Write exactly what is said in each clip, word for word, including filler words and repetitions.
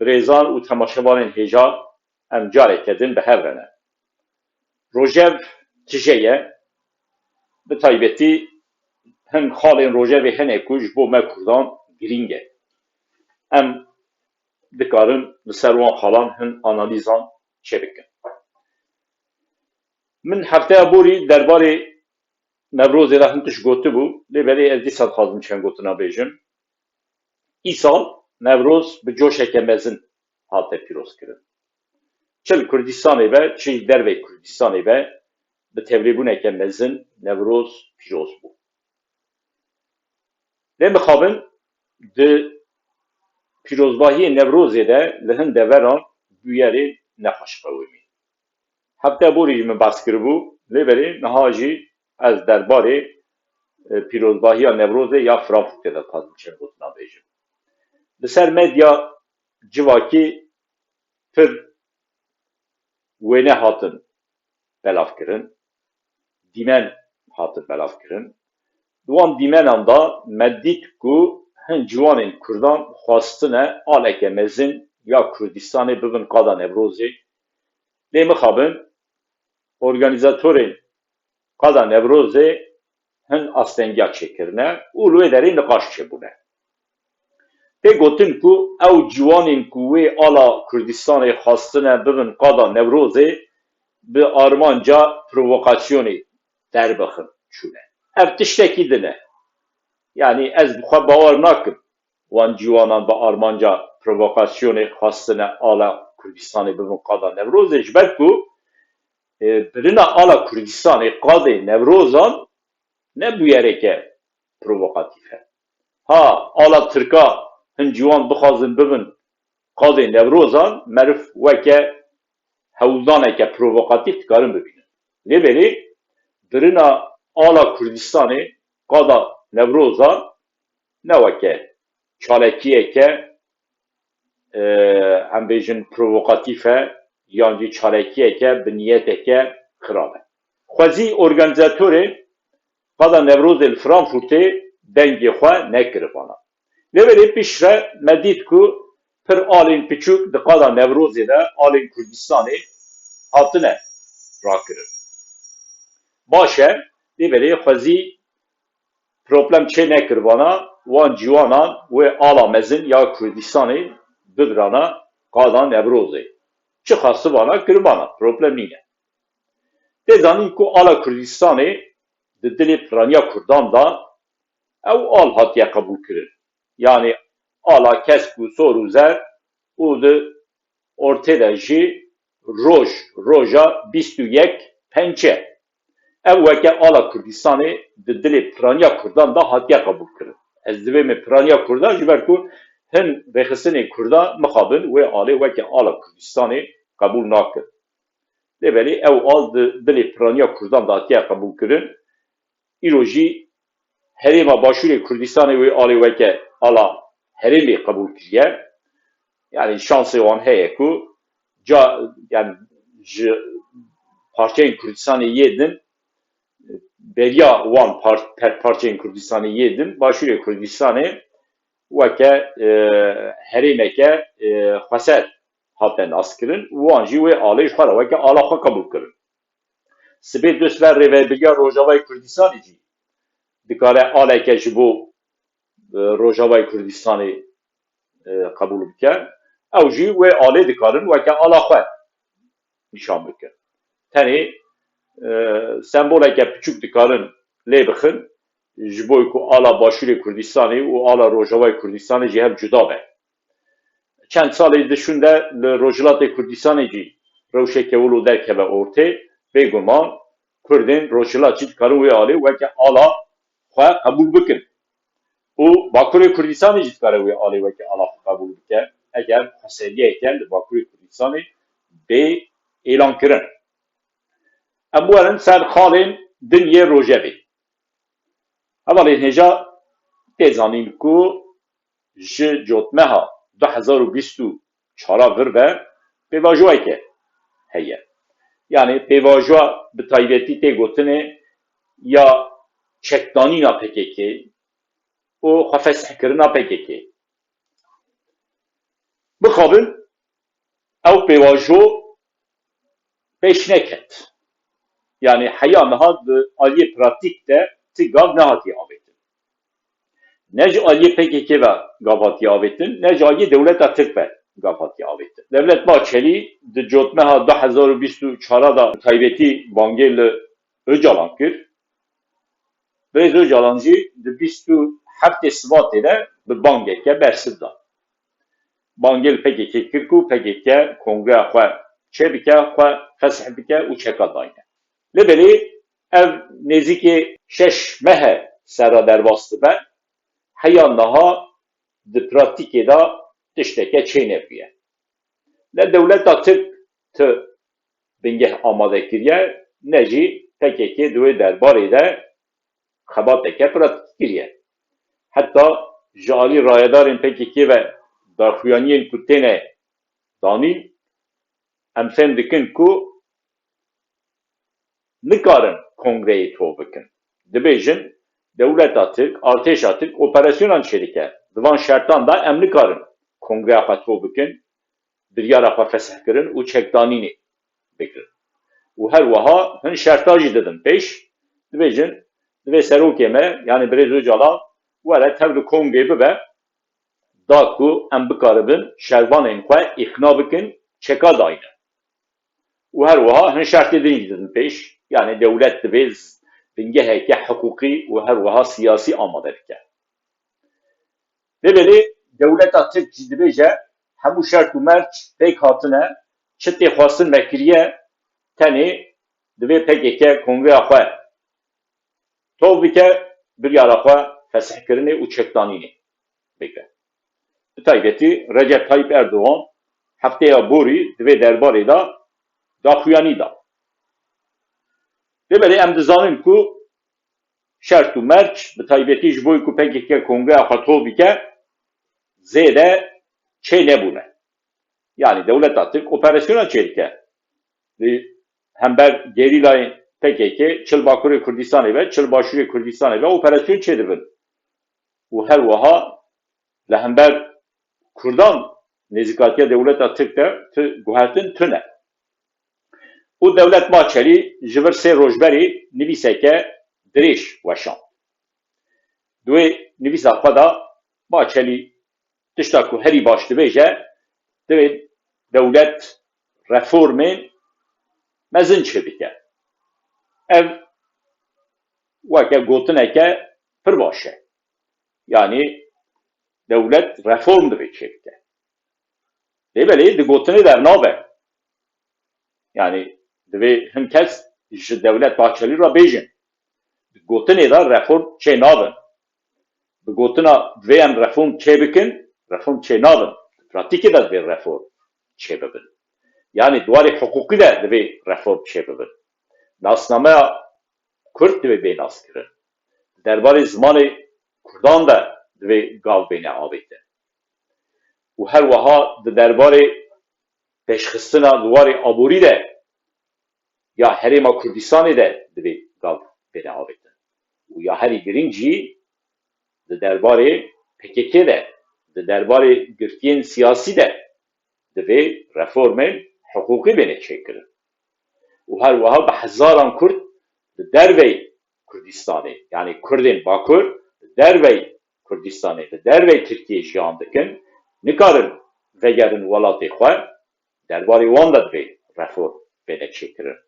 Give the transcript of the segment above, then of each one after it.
Birêzan û temaşevanên hêja, em careke din bi hev re ne. Rojev tije ye, bi taybetî hin xalên rojevê hene ku ji bo me Kurdan girîng e. Em dikarin li ser wan xalan hin analîzan çêbikin. Min hefteya borî derbarê Newrozê de hin tişt gotibû, lê belê ez dîsa dixwazim çend gotina bêjim. Îsal Newroz bi coşeke mezin hate pîrozkirin. Çi li Kurdistanê be, çi ji derveyî Kurdistanê be, bi tevlêbûneke mezin Newroz pîroz bû. Lê mixabin di pîrozbahiyê Newrozê de li hin deveran bûyerên nexweş qewimî. Hefte borî jî min behs kiribû, lê belê niha jî ez derbarê, e, pîrozbahiya Newrozê ya Frankfurtê de dixwazim çend gotina bêjim. Li ser medya civakî pir wêne hatin belavkirin, dîmen hatin belavkirin. Di wan dîmenan de me dît ku hin ciwanên Kurdan xwestine aleke mezin ya Kurdistanê bibin qada Newrozê. Lê mixabin organîzatorên qada Newrozê hin astengiya çêkirine û li wê derê niqaş çêbûne. Tê gotin ku ew ciwanên ku wê ala Kurdistanê xwestine bibin qada Newrozê, bi armanca provokasyonê derbixin çûne. Ev tiştekî din e. Yanî ez bi xwe bawer nakim wan ciwanan bi armanca provokasyonê xwestine ala Kurdistanê bibin qada Newrozê, ji ber ku, e, birina ala Kurdistanê qadê Newrozan ne bûyereke provokatîf e. Ha ala Tirka hin ciwan bixwazin bibin qadê Newrozan, meriv weke hewldaneke provokatîf dikarin bibînin. Lê belê birina ala Kurdistanê qada Newrozan ne weke çalakiyeke, e, em bêjin provokatîf e, yan jî çalakiyeke bi niyeteke xirab e. Xwezî organîzatorê qada Newrozê li Frankfurtê dengê xwe nekiribana. Lê belê piştre me dît ku pir alên piçûk di qada Newrozê de alên Kurdistanê hatine rakirin. Baş e, lê belê xwezî problem çê nekiribana wan ciwanan wê ala mezin ya Kurdistanê bibirana qada Newrozê. Çi xwestibana kiribana, problem nîne. Tê zanîn ku ala Kurdistanê di dilê piraniya Kurdan de ew al hatiye qebûlkirin. Yanî ala kesk û sor û zer û di ortê de jî roj, roja bîst û yek penc e. Ev weke ala Kurdistanê di dilê piraniya Kurdan de hatiye qebûlkirin. Ez divê me piraniya Kurdan, ji ber ku hin rêxistinên Kurdan mixabin wê alê weke ala Kurdistanê qebûl nakin. Lê belê ew al di dilê piraniya Kurdan de hatiye qebûlkirin. Îro jî herêma Başûrê Kurdistanê wê alê weke ala herêmê qebûl kiriye. Yanî şansê wan heye ku ca, yanî ji parçeyên Kurdistanê yê din, beriya wan par-, per-, parçeyên Kurdistanê yê din, Başûrê Kurdistanê weke, e, herêmeke, e, xweser hate naskirin û wan jî wê alê ji xwe re weke ala xwe qebûl kirin. Sibê Dusver Rêvebiriya Rojavayê Kurdistanê jî dikare aleke ji bo, e, Rojavayê Kurdistanê, e, qebûl bike. Ew jî wê alê dikarin weke ala xwe nîşan bikin. Tenê, e, semboleke piçûk dikarin lê bixin, ji bo ku ala Başûrê Kurdistanê û ala Rojavayê Kurdistanê ji hev cuda be. Çend salê di şûn de li Rojhilatê Kurdistanê jî rewşeke wilo derkeve ortê, bêguman Kurdên Rojhilat jî dikarin wê alê weke ala xwe qebûl bikin. Û Bakurê Kurdistanê jî dikare wê alê weke ala xwe qebûl bike, eger xweseriyeke li Bakurê Kurdistanê bê êlankirin. Em werin ser xalên din yê rojevê. Hevalên hêja, tê zanîn ku ji cotmeha du hezar û bîst û çar vir ve pêvajoyeke heye. Yanî pêvajoya bi taybetî tê gotinê ya çekdanîna P K K û xwefeshkirina P K K. Mixabin ew pêvajo pêş neket. Yanî heya niha di aliyê pratîk de ti gav nehatiye avêtin. Ne ji aliyê P K K ve gav hatiye avêtin, ne ji aliyê dewleta Tirk ve gav hatiye avêtin. Dewlet Bahçelî di cotmeha du hezar û bîst û çar de taybetî bangê li Ocalan kir. Birêz Ocalan jî di bîst û heftê Sibatê de bi bangeke bersiv da. Bangê li P K K kir ku P K K kongreya xwe çêbike, xwe fesih bike û çeka dayne. Lê belê ev nêzîkê şeş meh e serra derbas dibe, heya niha di pratîkê de tişteke çênebûye. Ne dewleta Tirk ti bingeh amade kiriye, ne jî P K K di wê derbarê de xebateke pratîkî kiriye. Heta ji alî rayedarên P K K ve daxuyaniyên ku têne danîn, em fêm dikin ku nikarin kongreyê tov bikin. Dibêjin, dewleta Tirk, artêşa Tirk operasyonan çêdike. Di van şertan de em nikarin kongreya xwe tov bikin, biryara xwe fesihkirin û çekdanînê bigirin. Û her wiha hin şerta jî didin pêş, dibêjin, divê serokê me, yanî Birêz Ocalan, were tev li kongrê bibe, da ku em bikaribin şervanên xwe îqna bikin, çeka dayne. Û her wiha hin şertê din jî didin pêş, yanî dewlet divê z-, bingeheke hiqûqî û her wiha siyasî amade bike. Lê belê dewleta Tirk jî dibêje, hemû şert û merc pêk hatine, çi tê xwestin me kiriye, tenê divê P K K kongreya xwe tov bike, biryara xwe fesihkirinê û çekdanînê bike. Bi taybetî Recep Tayyip Erdogan hefteya borî di vê derbarê de daxuyanî da. Lê belê em dizanin ku şert û merc, bi taybetî ji bo ku P K K kongreya xwe tov bike, zêde çê nebûne. Yanî dewleta Tirk operasyona çêdike. Li hember gerîlayên P K K çi li Bakurê Kurdistanê be, çi li Başûrê Kurdistanê be operasyon çêdibin. Û her wiha li hember Kurdan nêzîkatiya dewleta Tirk de tu guhertin tune. Û Dewlet Bahçelî ji vir sê roj berî nivîseke dirêj weşand. Di wê nivîsa xwe de Bahçelî tişta ku herî baş dibêje, divê dewlet reformên mezin çêbike. Ev weke gotineke pir baş e. Yanî dewlet reform divê çêbike. Lê belê di gotinê de ev nabe. Yanî divê hin kes ji Dewlet Bahçelî re bêjin. Di gotinê de reform çê nabin. Bi gotina divê em reform çê bikin, reform çê nabin. Di pratîkê de divê reform çê bibin. Yanî di warê hiqûqî de divê reform çê bibin. Nasnameya Kurd divê bê naskirin. Derbarê zimanê Kurdan de divê gav bêne avêtin. Û her wiha di derbarê pêşxistina di warê aborî de ya Herêma Kurdistanê de divê gav bêne avêtin. Û ya herî girîng jî di derbarê P K K de, di derbarê girtiyên siyasî de divê reformên hiqûqî bêne çêkirin. Û her wiha bi hezaran Kurd di derveyî Kurdistanê, yanî Kurdên Bakur di derveyî Kurdistanê, di derveyî Tirkiyê jiyan dikin, nikarin vegerin welatê xwe, derbarê wan de divê reform bêne çêkirin.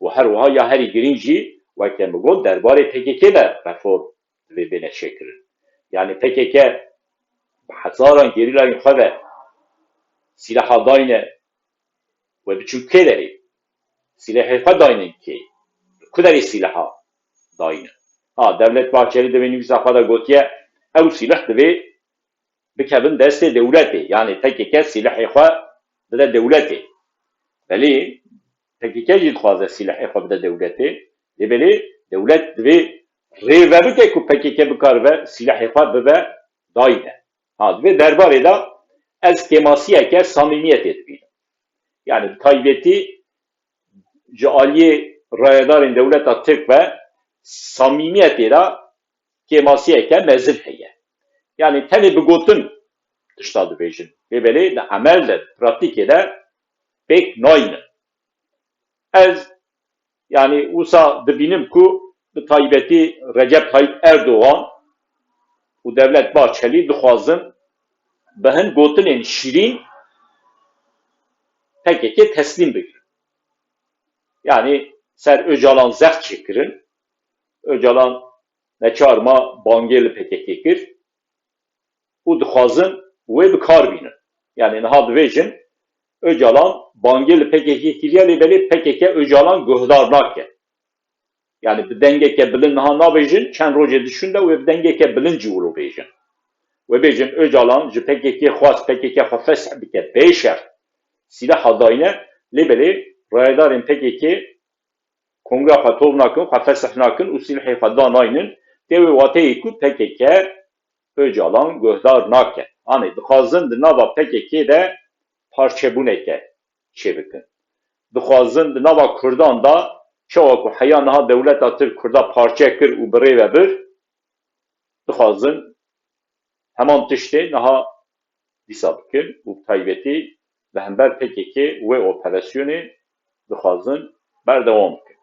Û her wiha ya herî girîng jî, weke min got, derbarê P K K de reform divê bêne çêkirin. Yanî P K K bi hezaran gerîlayên xwe ve sîlaha dayne we biçûn kê derê? Sîlehê xwe daynin kê? Li ku derê sîlaha daynin? Ha, Devlet Bahçelî di vê nivîsa xwe de gotiye, ew sîleh divê bikevin destê dewletê. Yanî P K K sîlehê xwe bide dewletê. Belê P K K jî dixwaze sîlehê xwe bide dewletê. Lê belê dewlet divê rê vebike ku P K K bikaribe sîlehê xwe bibe dayîne. Ha, di vê derbarê de ez kêmasiyeke samîmiyetê dibînim. Yanî bi taybetî ji aliyê rayedarên dewleta Tirk ve samîmiyetê de kêmasiyeke mezin heye. Yanî tenê bi gotin tişta dibêjin. Lê belê di emel de, di pratîkê de pêk nayînin. Ez, yanî, wisa dibînim ku bi taybetî Recep Tayyip Erdogan û Devlet Bahçelî dixwazin bi hin gotinên şîrîn P K K teslîm bigirin. Yanî ser Ocalan zext çêkirin. Ocalan neçar ma bangê li P K K kir û dixwazin wê bi kar bînin. Yanî niha dibêjin Ocalan bangê li P K K kiriye, lê belê P K K Ocalan guhdar nake. Yanî bi dengeke bilind niha nabêjin, çend rojê dişûn de wê bi dengeke bilind jî wilo bêjin. Wê bêjin Ocalan ji P K K xwest P K K xwe fesih bike bê şert. Sîlaha dayne, lê belê rayedarên P K K kongreya xwe tov nakin, xwe fesih nakin û sîlhê xwe danaynin. Tê wê wateyê ku P K K Ocalan guhdar nake. Anê dixwazin di nava P K K de parçebûneke çêbikin. Dixwazin di nava Kurdan de, çawa ku heya niha dewleta Tirk Kurda parçe kir û bi rê ve bir, dixwazin heman tiştê niha dîsa bikin û bi taybetî li hember P K K wê operasyonê dixwazin berdewam bikin.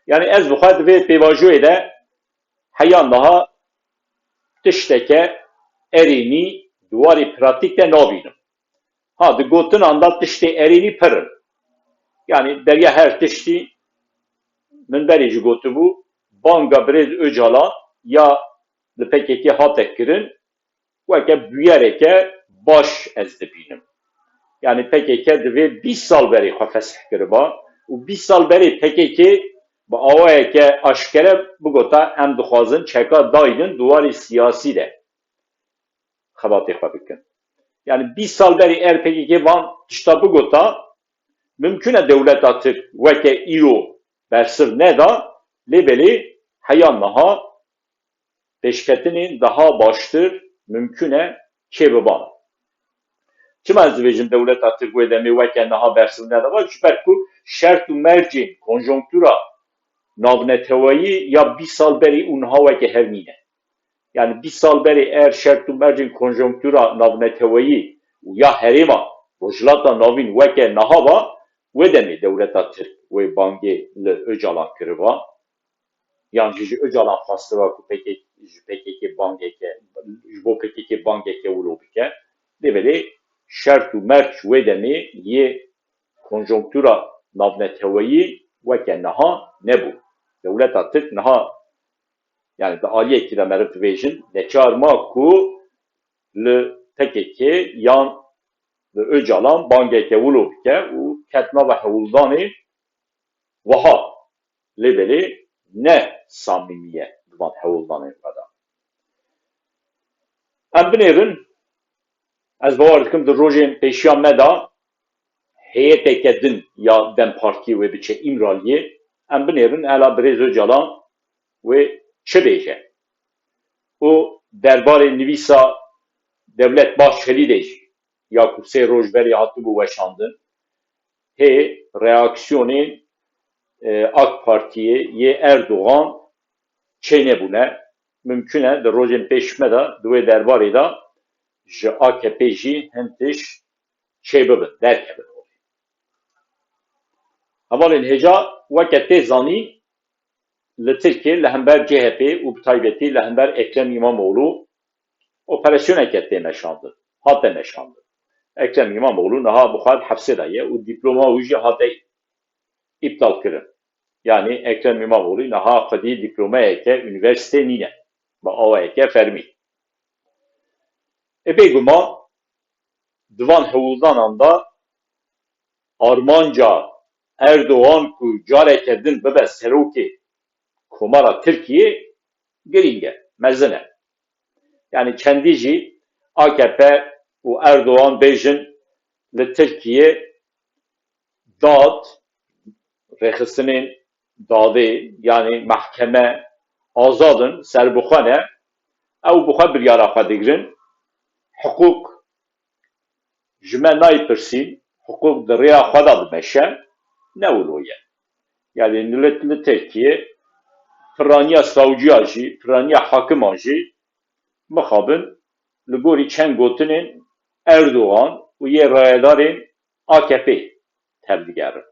Yanî ez bi xwe di vê pêvajoyê de heya niha tişteke erênî di warê pratîk de nabînim. Ha, di gotinan de tiştê erênî pir in. Yanî derya her tiştî, min berê jî gotibû, banga birêz Ocalan ya li P K K hate kirin, weke bûyereke baş ez dibînim. Yanî P K K divê bîst sal berê xwe fesih kiriba û bîst sal berê P K K bi awayeke aşkere bigota, em dixwazin çeka daynin di warê siyasî de xebatê xwe bikin. Yanî bîst sal berê er P K K van tişta bigota, mimkun e dewleta Tirk weke îro bersiv neda, lê belê heya niha pêşketinên daha baştir mimkun e çêbiban. Çima ez dibêjim dewleta Tirk wê demê weke niha bersiv nedaba? Ji ber ku şert û mercên konjonktura navneteweyî ya bîst sal berê û niha weke hev nîne. Yanî bîst sal berê er şert û mercên konjonktura navneteweyî û ya herêma Rojhilata Navîn weke niha ba, wê demê dewleta Tirk wê bangê li Ocalan kiriba. Yan jî ji Ocalan xwestiba ku P K K, ji P K K bangeke, ji bo P K K bangeke wilo bike. Lê belê şert û merc wê demê yê konjonktura navneteweyî weke niha nebû. Dewleta Tirk niha, yanî di aliyekî de meriv dibêjin, neçar ma ku li P K K yan li Ocalan bangeke wilo bike û ket nava hewldanê wiha. Lê belê ne samîmî ye di van hewldanên xwe de. Em binêrin, ez bawer dikim di rojên pêşiya me de heyeteke din ya DEM Partiyê wê biçe Îmraliyê. Em binêrin hela birêz Ocalan wê çi bêje. Û derbarê nivîsa Devlet Bahçelî de jî, ya ku sê roj berê hatibû weşandin, hê reaksiyonên, e, AK Partiyê yê Erdogan çênebûne. Mimkun e di rojên pêş me de di wê derbarê de ji A K P jî hin tişt çêbibin, derkevin holê. Hevalên hêja, weke tê zanîn, li Tirkiyê li hember C H P û bi taybetî li hember Ekrem Îmamoğlu operasyoneke tê meşandin, hate meşandin. Ekrem Îmamoğlu niha bi xwe di hefsê de ye û dîploma wî jî hate îptal kirin. Yanî Ekrem Îmamoğlu niha xwedî dîplomayeke unîversîtê nîne, bi awayeke fermî. Ê bêguman di van hewldanan de armanca Erdogan ku careke din bibe serokê Komara Tirkiyê girîng e, mezin e. Yanî çendî jî A K P û Erdogan bêjin li Tirkiyê dad, rêxistinên dadê, yanî mehkeme azad in, serbixwe ne, ew bi xwe biryara xwe digirin, hiqûq ji me nayê pirsîn, hiqûq di rêya xwe de dimeşe, ne wilo ye. Yanî li, li Tirkiyê piraniya savcîya jî, piraniya hakiman jî mixabin li gorî çend gotinên Erdogan û yê rayedarên A K P tevdigerin.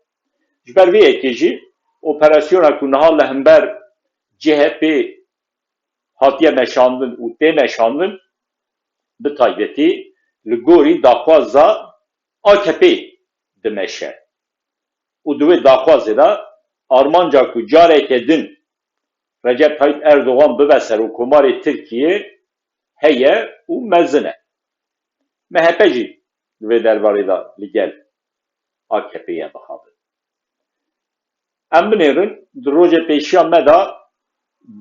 Ji ber vê yekê jî operasyona ku niha li hember C H P hatiye meşandin û tê meşandin, bi taybetî li gorî daxwaza A K P dimeşe. Û di wê daxwazê de armanca ku careke din Recep Tayyip Erdogan bibe serokkomarê Tirkiyê heye û mezin e. M H P jî di vê derbarê de li gel A K P'ê ye mixabin. Em binêrin, di rojê pêşiya me de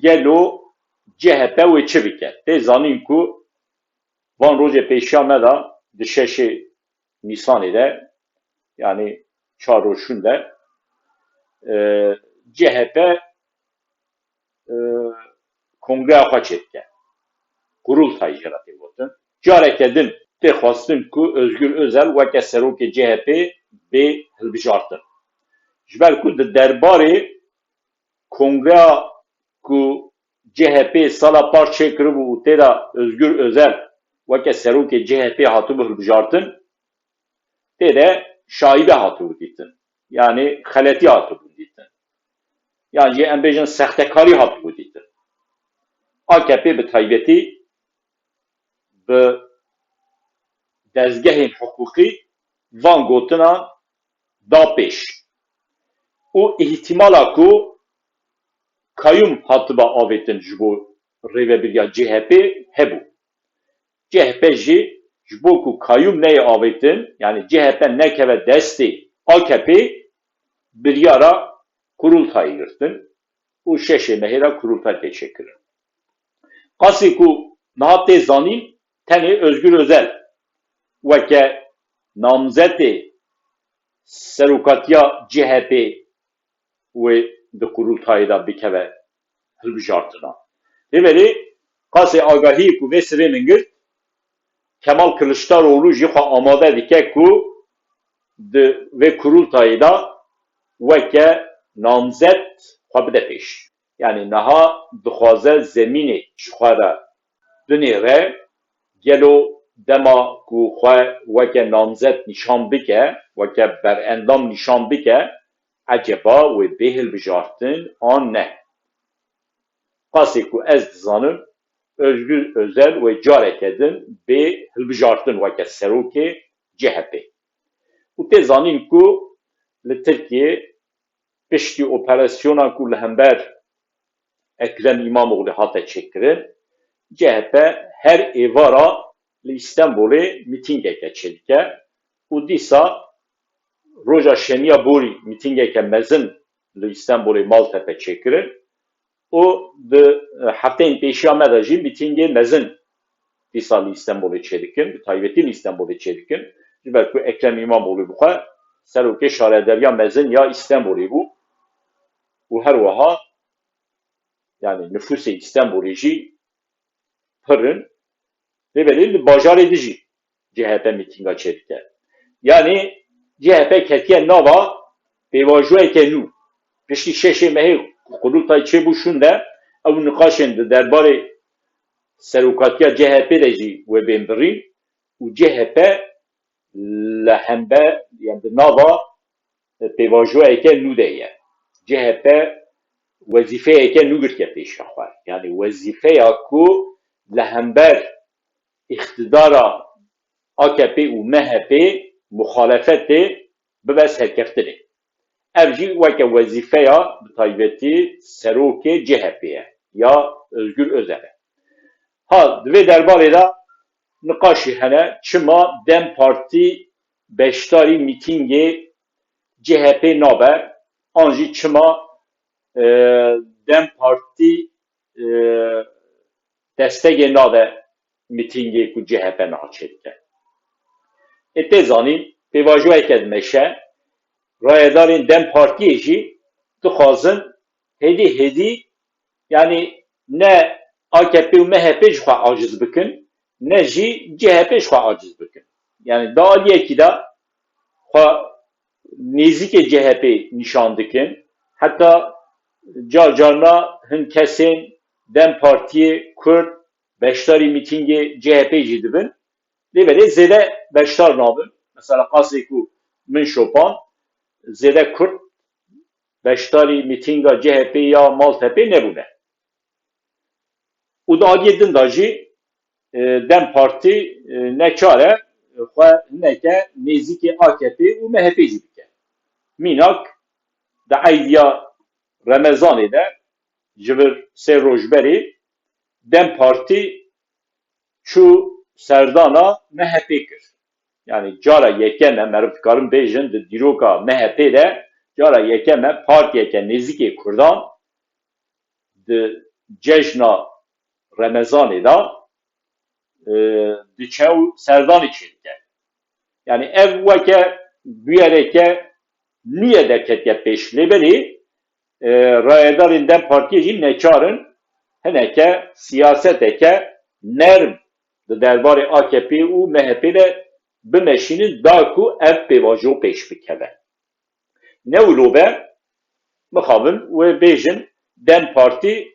gelo C H P wê çi bike? Tê zanîn ku van rojê pêşiya me de di şeşê Nîsanê de, yanî çar roj şûn de, e, C H P, e, kongreya xwe çêdike. Kurultayî jê re tê gotin. Careke din tê xwestin ku Özgür Özel weke serokê C H P bê hilbijartin. Ji ber ku di derbarê kongreya ku C H P sala par çêkiribû û tê de Özgür Özel weke serokê C H P hatibû hilbijartin, tê de şaibe hatibû dîtin. Yanî xeletî hatibû dîtin. Yan jî em bêjin sextekarî hatibû dîtin. A K P bi taybetî bi dezgehên hiqûqî van gotinan da pêş. Û îhtîmala ku kayûm hatiba avêtin ji bo rêvebiriya C H P hebû. C H P jî ji bo ku kayûm neyê avêtin, yanî C H P nekeve destê A K P, biryara kurultayê girtin û şeşê mehê de kurultay tê çêkirin. Qasî ku niha tê zanîn, tenê Özgür Özel weke namzetê serokatiya C H P wê di kurultayê de bikeve hilbijartina. Lê belê qasê agahiyê ku vê sibê min girt, Kemal Kiliçdaroglu jî xwe amade dike ku di vê kurultayê de weke namzet xwe bide pêş. Yanî niha dixwaze zemînê ji xwe re binêre, gelo dema ku xwe weke namzet nîşan bike, weke berendam nîşan bike, eceba wê bê hilbijartin an ne? Qasê ku ez dizanim, Özgür Özel wê careke din bê hilbijartin weke serokê C H P. Û tê zanîn ku li Tirkiyê piştî operasyona ku li hember Ekrem İmamoğlu hate çêkirin, C H P her êvara li Îstenbolê mîtîngeke çêdike û dîsa roja şemiya borî mîtîngeke mezin li Îstenbolê Maltepe çêkirin û di, e, hefteyên pêşiya me de jî mîtîngê mezin dîsa li Îstenbolê çêdikin, bi taybetî li Îstenbolê çêdikin. Ji ber ku Ekrem İmamoğlu bi xwe serokê şaredariya mezin ya Îstenbolê bû û her wiha, yanî nifûsê Îstenbolê jî pir in. Lê belê li bajarê din jî C H P mîtînga çêdike. Yanî C H P ketiye nava pêvajoyeke nû. Piştî şeşê mehê ku qurultay çêbû şûnde, ew niqaşên di derbarê serokatiya C H P de jî wê bên birîn û C H P li hember, yan di nava pêvajoyeke nû de ye. C H P wezîfeyeke nû girtiye pêşiya xwe. Yanî wezîfeya ku li hember îqtidara A K P û M H P muxalefetê bibe serkeftinê. Ev jî weke wezîfeya bi taybetî serokê C H P ye ya Özgür Özel e. Ha, di vê derbarê de niqaşî hene, çima DEM Partî beşdarî mîtîngê C H P nabe, an jî çima, e, DEM Partî, e, destegê nade mîtîngê ku C H P niha çêdike. Ê tê zanîn, pêvajoyeke dimeşe, rayedarên DEM Partiyê jî dixwazin hêdî hêdî, yanî ne A K P û M H P ji xwe aciz bikin, ne jî C H P ji xwe aciz bikin. Yanî di aliyekî de xwe nêzîkê C H P nîşan dikin. Heta car carna hin kesên DEM Partiyê Kurd beşdarî mîtîngê C H P jî dibin. Lê belê zêde beşdar nabin. Mesela qasê ku min şopan, zêde Kurd beşdarî mîtînga C H P ya Maltepê nebûne. Û di aliyê din de jî, e, DEM Partî, e, neçar e, e, xwe hineke nêzîkê A K P û M H P jî bike. Mînak di eydiya Remezanê de ji vir sê roj berê DEM Partî çû serdana M H P kir. Yani cara yekem e, meriv dikarin bêjin di dîroka M H P de cara yekem e partiyeke nêzîkê Kurdan di cejna Remezanê de, e, diçe û serdanê çêdike. Yani ev weke bûyereke nûye derketiye pêş. Lê belê, e, rayedarên DEM Partiyê jî neçar in hineke siyaseteke nerm di derbarê A K P û M H P de bimeşînin da ku ev pêvajo pêş bikeve. Ne wilo be, mixabin wê bêjin DEM Partî,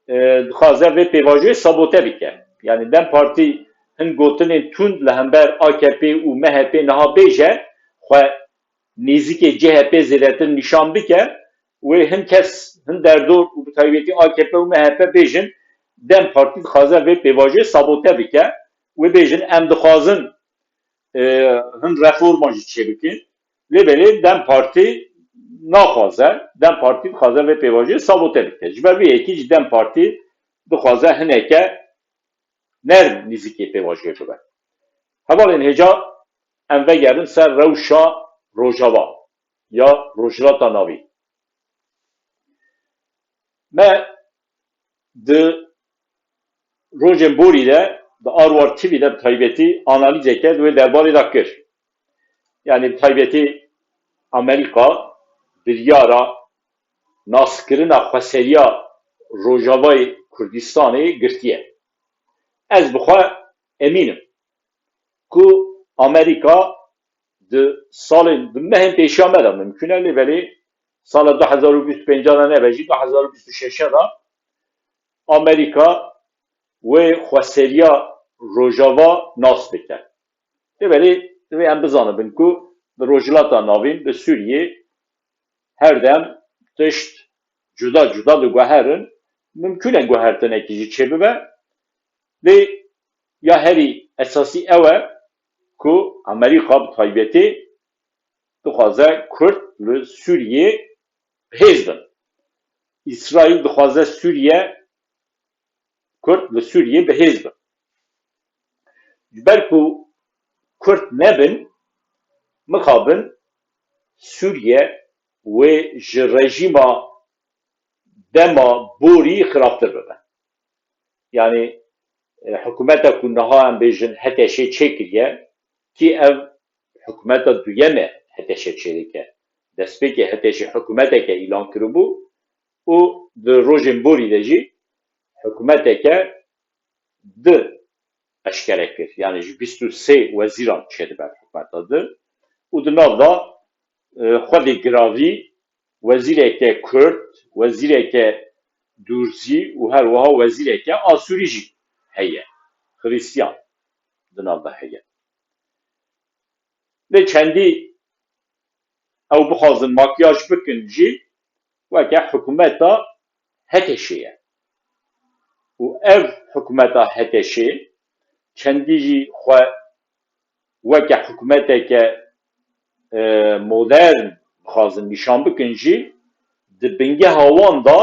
e, dixwaze vê pêvajoyê sabote bike. Yani DEM Partî hin gotinên tund li hember A K P û M H P niha bêje, xwe nêzîkê C H P zêdetir nîşan bike, wê hin kes, hin derdor û bi taybetî A K P û M H P bêjin DEM Partî dixwaze vê pêvajoyê sabote bike. Wê bêjin em dixwazin, e, hin reforma jî çêbikin. Lê belê DEM Partî naxwaze, DEM Partî dixwaze vê pêvajoyê sabote bike. Ji ber vê yekê jî DEM Partî dixwaze hineke nerm nêzîkê pêvajoyê bibe. Hevalên hêja, em vegerin ser rewşa Rojava ya Rojhilata Navîn. Me di rojên borî de, di Arwar T V de bi taybetî analîzeke di wê derbarê de kir. Yani bi taybetî Amerîka biryara naskirina xweseriya Rojavayê Kurdistanê girtiye. Ez bi xwe emîn im ku Amerîka di salên, di mehên pêşiya me de mimkun e, lê belê sala du hezar û bîst û pênc de nebe jî, du hezar û bîst û şeş de Amerîka wê xweseriya Rojava nas bike. Lê belê divê em bizanibin ku di Rojhilata Navîn, li Sûriyê her dem tişt cuda cuda diguherin, mimkun e guhertinekî jî çêbibe. Lê ya herî esasî ew e ku Amerîka bi taybetî dixwaze Kurd li Sûriyê bi hêz bin. Îsraîl dixwaze Sûriye, Kurd li Sûriyê bi hêz bin. Ji ber ku Kurd nebin, mixabin Sûriye wê ji rejîma dema borî xirabtir bibe. Yani, e, hikûmeta ku niha em bêjin H T Ş çêkiriye, kî ev hikûmeta duyem e H T Ş çêdike. Destpêkê H T Ş hikûmeteke îlan kiribû û di rojên borî de jî hikûmeteke di eşkere kir. Yani ji bîst û sê wezîran çêdibe hikûmeta di û di nav de, e, xwedî giravî wezîreke Kurd, wezîreke Durzî û her wiha wezîreke Asûrî jî heye. Xirîstiyan di nav de heye. Lê çendî ew bixwazin makyaj bikin jî weke hikûmeta H T Şê ye. Û ev hikûmeta H T Şê çendî jî xwe weke hikûmeteke, e, modern dixwazin nîşan bikin jî, di bingeha wan de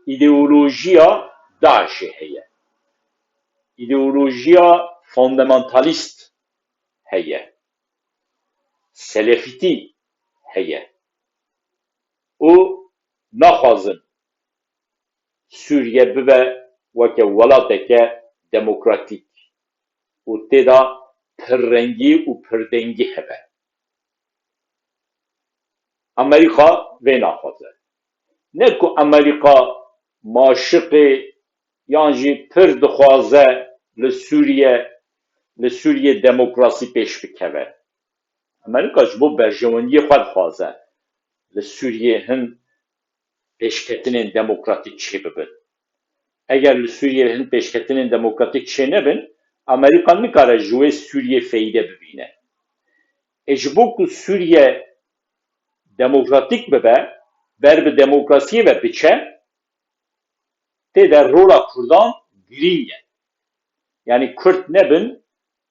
îdeolojiya DAIŞê heye. Îdeolojiya fundamentalîst heye. Selefîtî heye. Û naxwazin Sûriye bibe weke welateke demokratîk û tê de pirrengî û pirdengî hebe. Amerîka vê naxwaze. Ne ku Amerîka maşiqê yan jî pir dixwaze li Sûriye, li Sûriye demokrasî pêş bikeve. Amerîka ji bo berjewendiyê xwe dixwaze li Sûriye hin pêşketinên demokratîk çêbibin. Eger li Sûriyê hin pêşketinên demokratîk çênebin, Amerîka nikare ji wê Sûriyê feyde bibîne. Ê ji bo ku Sûriye demokratîk bibe, ber bi demokrasiyê ve biçe, tê de rola Kurdan girîng e. Yanî Kurd nebin,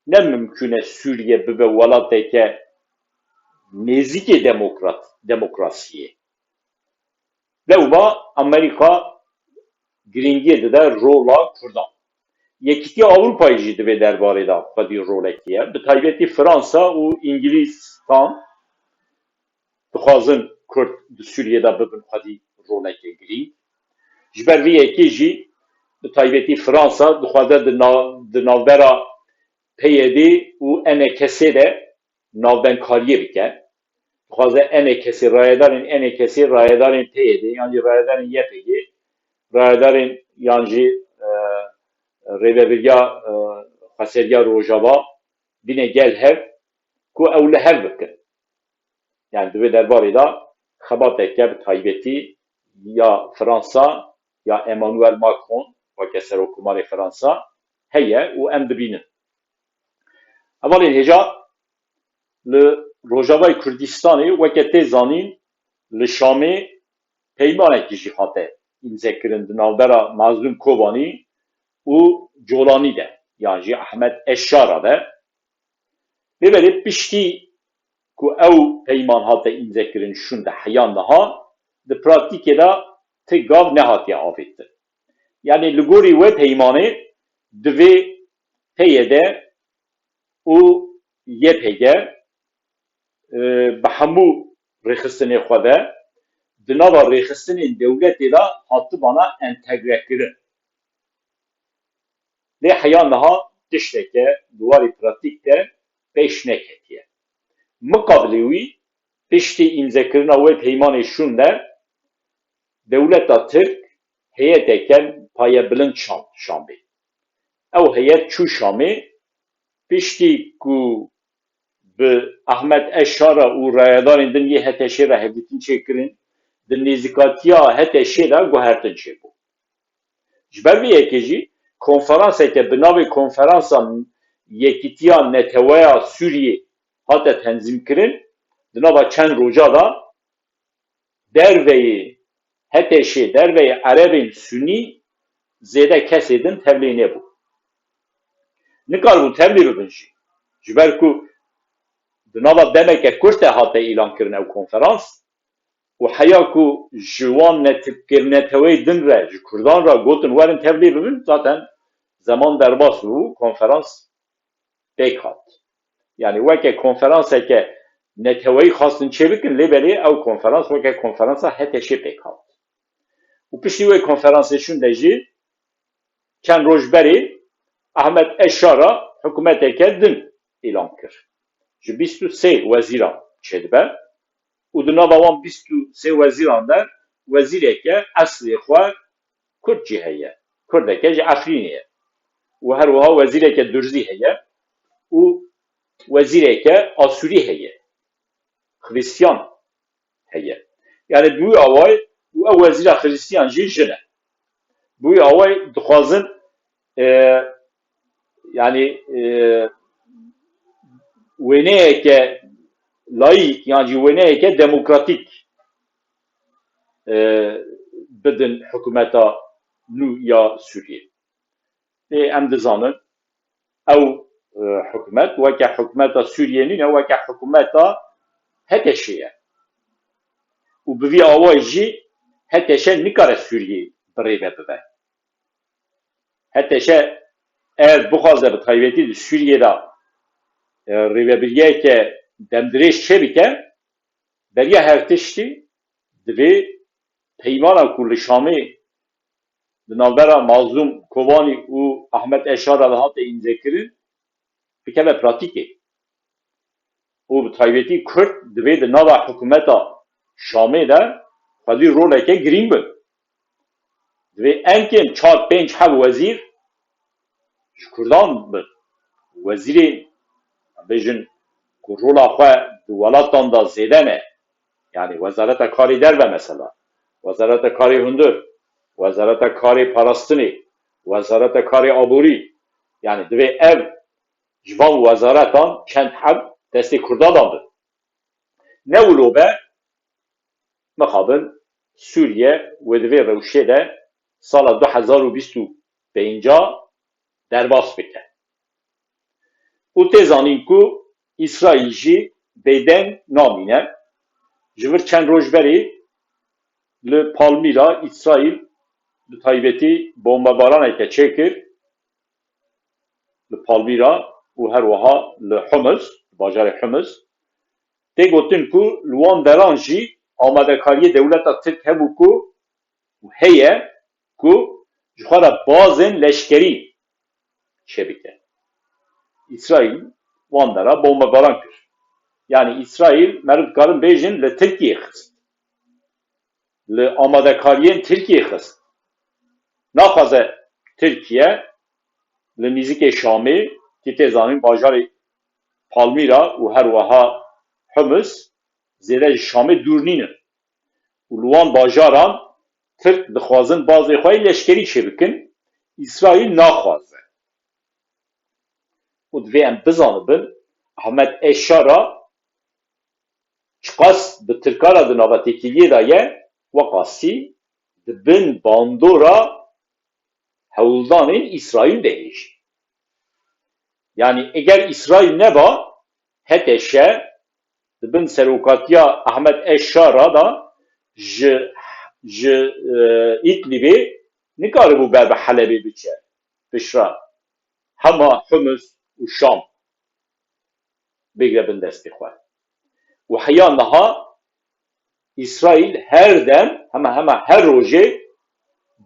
ne mimkûn e Sûriye bibe welateke nêzîkê demokrat, demokrasiyê. Lewma Amerîka girîngiyê dide rola Kurdan. Yekîtiya Ewropayê jî di vê derbarê de xwedî rolekê ye. Bi taybetî Fransa û Îngilîzistan dixwazin Kurd di Sûriyê de bibin xwedî roleke girîng. Ji ber vê yekê jî bi taybetî Fransa dixwaze di nav-, di navbera P Y D û E N K S de navdengkariyê bike. Dixwaze E N K S, rayedarên E N K S, rayedarên P Y D, yan jî rayedarên Y P G, rayedarên yan jî, e, rêvebiriya, e, Xweseriya Rojava bîne gel hev ku ew li hev bikin. Yani di vê derbarê de xebateke bi taybetî ya Fransa ya Emmanuel Macron weke Serokkomarê Fransa heye û em dibînin. Hevalên hêja li Rojavayê Kurdistanê weke tê zanîn li Şamê peymanekî jî hate îmzekirin di navbera Mazlûm Kobanî û Colanî de yan jî Ahmet Eşara de. Lê belê piştî ku ew peyman hate îmzekirin şûnde heya niha, di pratîkê de ti gav nehatiye avêtin. Yanî li gorî wê peymanê divê P Y D û Y P G, e, bi hemû rêxistinê xwe de di nava rêxistinên dewletê de hatibana entegrekirin. Lê heya niha tişteke di warê pratîk de pêş neketiye. Miqabilê wî, piştî îmzekirina wê peymanê şûnde, dewleta Tirk heyeteke payebilind şand Şamê. Ew heyet çû Şamê, piştî ku bi Ahmet Eşara û rayedarên din yê H T Ş'ê re hevdîtin çêkirin, di nêzîkatiya H T Ş'ê de guhertin çêbû. Ji ber vê yekê jî konferanseke bi navê Konferansa Yekîtiya Neteweya Sûriyê hate tenzîmkirin, di nava çend roja de derveyî H T Ş'ê, derveyî Erebên Sunî zêde kesê din tevlî nebû. Nikaribûn tevlî bibin jî. Ji ber ku di nava demeke kurt de hate îlankirin ew konferans û heya ku ji wan neteweyê din re, ji Kurdan re gotin werin tevlî bibin, zaten zeman derbas bû, konferans pêk hat. Yani weke konferanseke neteweyî xwestin çêbikin, lê belê ew konferans weke konferansa H T Ş'ê pêk hat. Û piştî wê konferansê şûnde jî çend roj berê Ahmet Eşara hikûmeteke din îlan kir. Ji bîst û sê wezîran çêdibe û di nava wan bîst û sê wezîran de wezîreke eslê xwe Kurd jî heye. Kurdeke ji Efrînê ye. Û her wiha wezîreke Durzî heye û wezîreke Asûrî heye. Xristiyan heye. Yani bi wî awayî û ew wezîra Xristiyan jî jin e. Bi wî awayî dixwazin, e, yani, e, wêneyeke layîk yan jî wêneyeke demokratîk, e, bidin hikûmeta nû ya Sûriyê. Lê em dizanin ew, e, hikûmet weke hikûmeta Sûriyê nîne, weke hikûmeta H T Ş'ê ye. Û bi vî awayî jî H T Ş nikare Sûriyê bi rê ve bibe. H T Ş ev bixwaze bi taybetî di Sûriyê de, e, rêvebiriyeke demdirêj çêbike, beriya her tiştî divê peymana ku li Şamê di navbera Mazlûm Kobanî û Ahmet Eşara de hate îmzekirin, bikeve pratîkê. Û bi taybetî Kurd divê di nava hikûmeta Şamê de xwedî roleke girîng bin. Divê enkên çar, pênc, heft wezîr ji Kurdan bin. Wezîrê, bêjin ku rola xwe di welatan de zêde ne. Yani Wezareta Karê Derve mesela, Wezareta Karê Hundir, Wezareta Karê Parastinê, Wezareta Karê Aborî, yanî divê ev ji van wezaretan çend heb destê Kurdan de bin. Ne wilo be, mixabin Sûriye wê di vê rewşê de sala du hezar û bîst û pênc derbas bike. Û tê zanîn ku Îsraîl jî bêdeng namîne. Ji vir çend roj berê li Palmîra Îsraîl bi taybetî bombebaraneke çêkir li Palmîra û her wiha li Humus, bajarê Humus. Tê gotin ku li wan deran jî amadekariyê dewleta Tirk hebû ku û heye ku ji xwe re bazên leşkerî çêbike. Îsraîl wan dera bombebaran kir. Yanî Îsraîl, meriv dikarin bêjin, li Tirkiyê xist. Li amadekariyên Tirkiyê xist. Naxwaze Tirkiye li nîzikê Şamê, ki tê zanîn bajarê Palmîra û her wiha Humus zêde ji Şamê dûr nînin. Û li wan bajaran Tirk dixwazin bazê xwe yê leşkerî çêbikin, Îsraîl naxwaze. Û divê em bizanibin, Ehmed Eşara çiqas bi Tirka re di nava têkiliyê de ye, weqasî di bin bandora hewldanên Îsraîl de hê jî. Yanî eger Îsraîl neba, HTŞ di bin serokatiya Ehmed Eşara de ji, ji, e, Îdlibê nikaribû ber bi Helebê biçe, piştre hema Humus û Şam bigre bin destê xwe. Û heya niha Îsraîl her dem, hema hema her rojê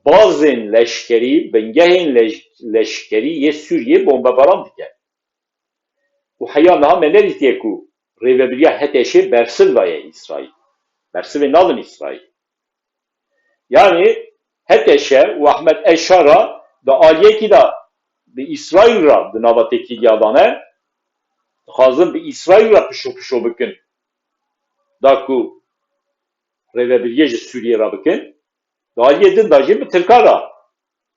bazên leşkerî, bingehên leş-, leşkerî yê Sûriyê bombebaran dike. Û heya niha me nedîtiye ku rêvebiriya HTŞê bersiv daye Îsraîl. Bersivê nadin Îsraîl. Yanî HTŞ û Ehmed Eşara di aliyekî de bi Îsraîl re di nava têkiliya de ne, dixwazin bi Îsraîl re pişo pişo bikin. Da ku rêvebiriyê ji Sûriyê re bikin, di aliyê din de jî bi Tirka re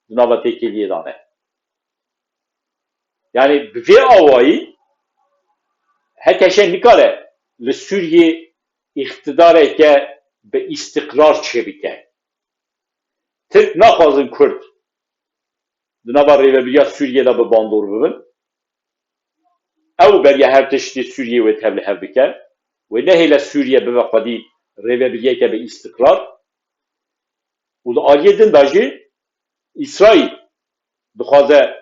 di nava têkiliyê de ne. Yanî bi vê awayî HTŞ nikare li Sûriyê îqtidareke bi îstiqrar çêbike. Tirk naxwazin Kurd di nava rêvebiriya Sûriyê de bi bandor bibin. Ew beriya her tiştî Sûriyê wê tevlihev bike. Wê nehêle Sûriye bibe xwedî rêvebiriyeke bi îstiqrar. Û di aliyê din de jî Îsraîl dixwaze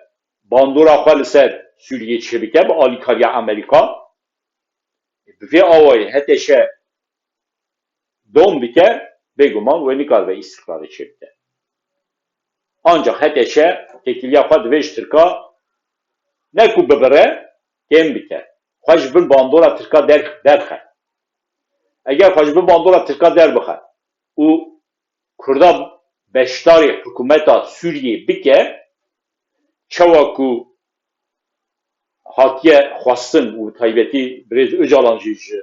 bandora xwe li ser Sûriyê çêbike bi alîkariya Amerîka. Bi vê awayî HTŞ dom bike, bêguman wê nikaribe îstiqrarê çêbike. Ancax HTŞ têkiliya xwe divê ji Tirka ne ku bibire, kêm bike. Xwe ji bin bandora Tirka der-, derxe. Eger xwe ji bin bandora Tirka derbixe û Kurda beşdarî hikûmeta Sûriyê bike, çawa ku hatiye xwestin û bi taybetî birêz Ocalan jî ji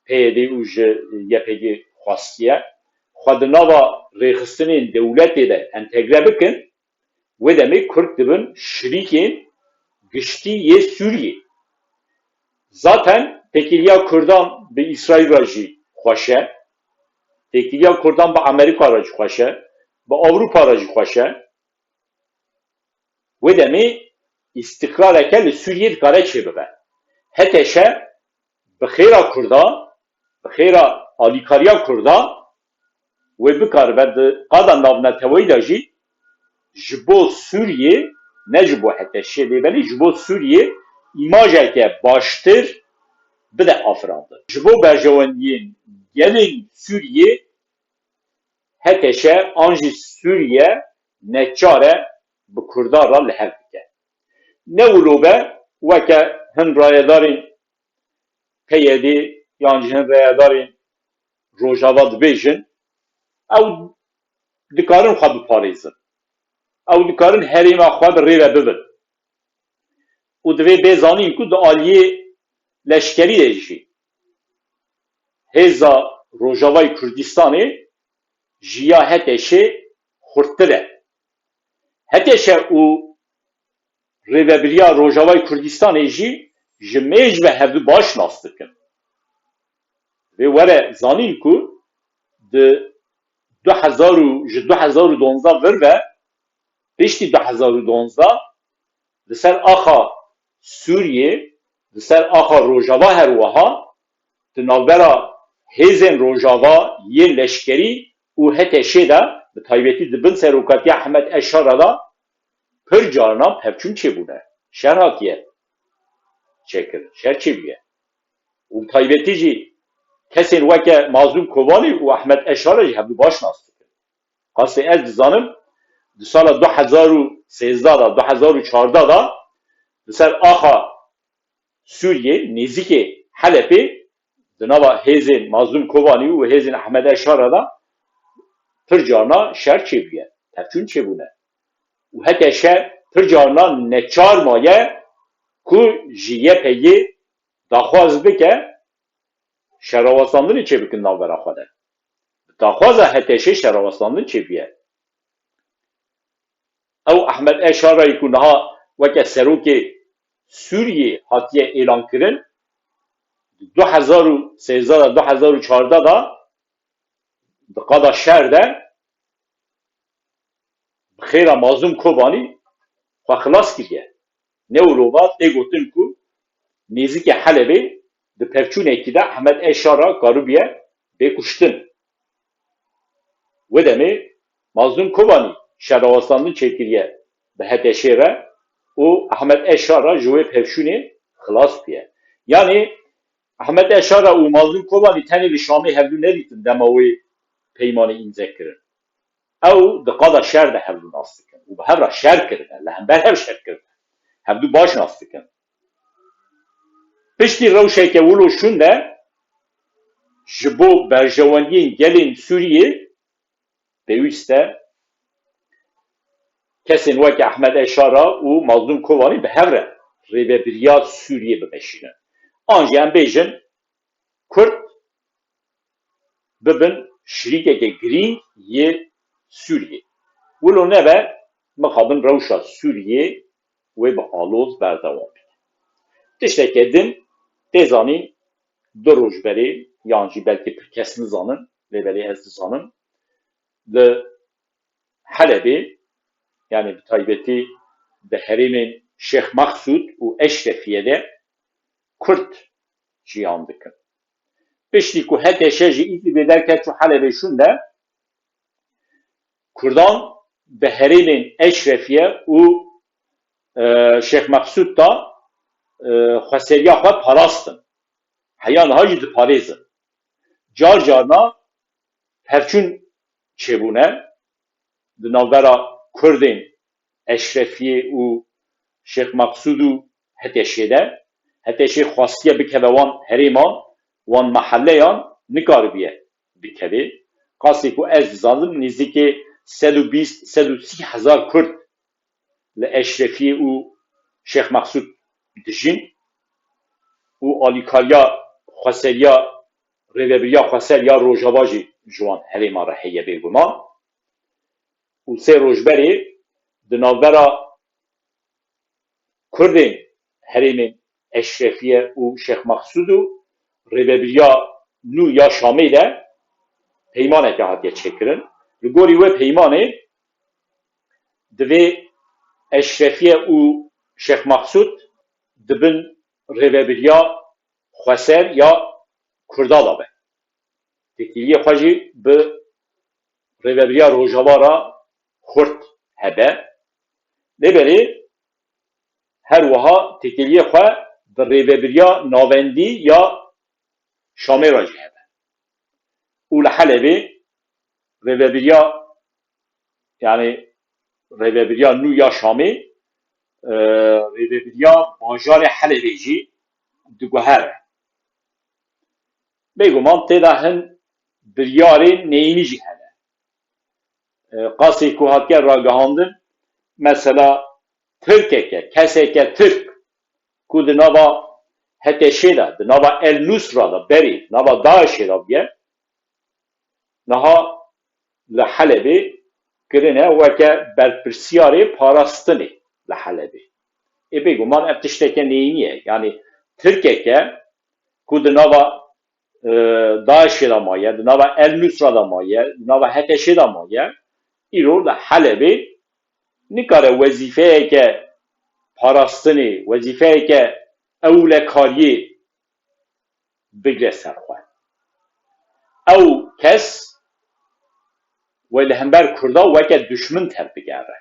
PYD û ji YPG xwestiye, xwe di nava rêxistinên dewletê de entegre bikin, wê demê Kurd dibin şirîkên giştî yê Sûriyê. Zaten têkiliya Kurdan bi Îsraîl re jî xweş e. Têkiliya Kurdan bi Amerîka re jî xweş e. Bi Ewropa re jî xweş e. Wê demê îstiqrareke li Sûriyê dikare çêbibe. HTŞ bi xêra Kurda, bi xêra alîkariya Kurda wê bikaribe di qada navneteweyî de jî ji bo Sûriyê, ne ji bo HTŞ'ê lê belê ji bo Sûriyê îmajeke baştir bide afirandin. Ji bo berjewendiyên gelên Sûriyê HTŞ an jî Sûriye neçar e bi Kurdan re li hev bike. Ne wilo be weke hin rayedarên PYD yan jî hin rayedarên Rojava dibêjin, ew dikarin xwe biparêzin. Ew dikarin herêma xwe bi rê ve bibin. Û divê bê zanîn ku di aliyê leşkerî de jî hêza Rojavayê Kurdistanê ji ya HTŞ'ê xurttir e. HTŞ û Rêvebiriya Rojavayê Kurdistanê jî ji mêj ve hevdu baş nas dikin. Vê were zanîn ku di du hezar û ji du hezar û duwazdeh vir ve piştî du hezar û duwazdeh li ser axa Sûriyê, li ser axa Rojava her wiha di navbera hêzên Rojava yên leşkerî û HTŞ'ê de, bi taybetî di bin serokatiya Ehmed Eşara de pir carna pevçûn çêbûne. Şer hatiye çêkirin, şer çêbûye. Û bi taybetî jî kesên weke Mazlûm Kobanî û Ehmed Eşara jî hevdu baş nas dikin. Qasê ez dizanim, di sala du hezar û sêzdeh de, du hezar û çardeh de li ser axa Sûriyê, nêzîkê Helepê, di nava hêzên Mazlûm Kobanî û hêzên Ehmed Eşara de pir carna şer çêbûye, pevçûn çêbûne. Û HTŞ pir carna neçar maye ku ji YPG'ê daxwaz bike şerrawestandinê çêbikin navbera xwe de. Bi daxwaza HTŞ'ê şerrawestandin çêbûye. Ew Ehmed Eşarayî ku niha weke serokê Sûriyê hatiye êlankirin, di du hezar û sêzdeh de, du hezar û çardeh de di qada şer de bi xêra Mazlûm Kobanî xwe xilas kiriye. Newroba tê gotin ku nêzîkê Helebê di pevçûnekî de Ehmed Eşara karibûye bê kuştin. Wê demê Mazlûm Kobanî şerrawestandin çêkiriye bi HTŞ'ê re û Ehmed Eşara ji wê pevçûnê xilas bûye. Yanî Ehmed Eşara û Mazlûm Kobanî tenê li Şamê hevdu nedîtin dema wê peymanê îmze kirin. Ew di qada şer de hevdu nas dikin û bi hev re şer kirine, li hember hev şer kirine. Hevdu baş nas dikin. Piştî rewşeke wilo şûn de ji bo berjewendiyên gelên Sûriyê pêwîst e kesên weke Ehmed Eşara û Mazlûm Kobanî bi hev re rêvebiriya Sûriyê bimeşînin. An jî em bêjin Kurd bibin şirîkeke girîng yê Sûriyê. Wilo nebe mixabin rewşa Sûriyê wê bi aloz berdewam bike. Tişteke din tê zanîn du roj berê, yan jî belkî pir kes nizanin, lê belê ez dizanim, li Helebê, yanî bi taybetî di herêmên Şêx Mexsûd û Eşrefiyê de Kurd jiyan dikin. Piştî ku HTŞ ji Îdlibê derket çû Helebê şûn de, Kurdan di herêmên Eşrefiye û, e, Şêx Mexsûd de, e, xweseriya xwe parastin. Heya niha jî diparêzin. Car carna pevçûn çêbûne di navbera Kurdên Eşrefiyê û Şêx Mexsûd û HTŞ'ê de. HTŞ'ê xwestiye bikeve wan herêman, wan meheleyan, nikaribiye bikevê. Qasê ku ez dizanim nêzîkê sed û bîst, sed û sî hezar Kurd li Eşrefiyê û Şêx Mexsûd dijîn û alîkariya xweseriya Rêvebiriya Xweser ya Rojava jî ji wan herêman re heye bêguman. Û sê roj berê di navbera Kurdên herêmên Eşrefiye û Şêx Mexsûd û Rêvebiriya nû ya Şamê de peymaneke hatiye çêkirin. Li gorî wê peymanê divê Eşrefiye û Şêx Mexsûd di bin rêvebiriya xweser ya Kurda de be. Têkiliyê xwe jî bi rêvebiriya Rojava re xurt hebe. Lê belê her wiha têkiliyê xwe bi rêvebiriya navendî ya Şamê re jî hebe. Û li Helebê rêvebiriya, yanî rêvebiriya nû ya Şamê, e, rêvebiriya bajarê Helebê jî diguhere. Bêguman tê de hin biryarên neyînî jî hene. E, qasê ku hatiye ragihandin, mesela Tirkeke, keseke Tirk ku di nava HTŞ'ê de, di nava El Nusra de berê, nava DAIŞ'ê de bûye, niha li Helebê kirine weke berpirsiyarê parastinê li Helebê. Ê bêguman ev tişteke neyînî ye. Yanî Tirkeke ku di nava e, DAIŞê de maye, di nava El Nusra de maye, di nava HTŞê de maye, îro li Helebê nikare wezîfeyeke parastinê, wezîfeyeke ewlekariyê bigre ser xwe. Ew kes wê li hember Kurda weke duşmin tevbigere.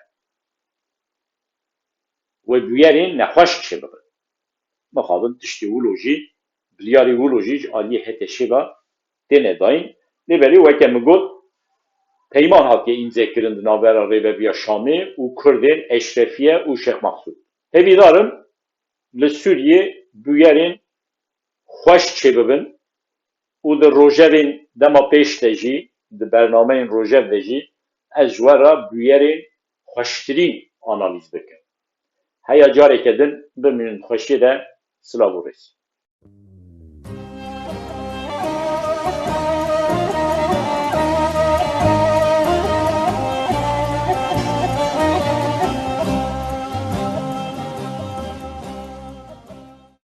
Wê bûyerên nexweş çêbibin. Mixabin tiştê wilo jî, biryarê wilo jî ji aliyê HTŞê ve têne dayîn. Lê belê weke min got, peyman hatiye îmzekirin di navbera Rêvebiya Şamê û Kurdên Eşrefiye û Şêx Mexsûd. Hêvîdar im li Sûriyê bûyerên xweş çêbibin û di rojevên dema pêş de jî, di bernameyên rojev de jî ez ji we re bûyerên xweştirî analîz bikim. Heya careke din bimînin xweşiyê de, silav û rêz.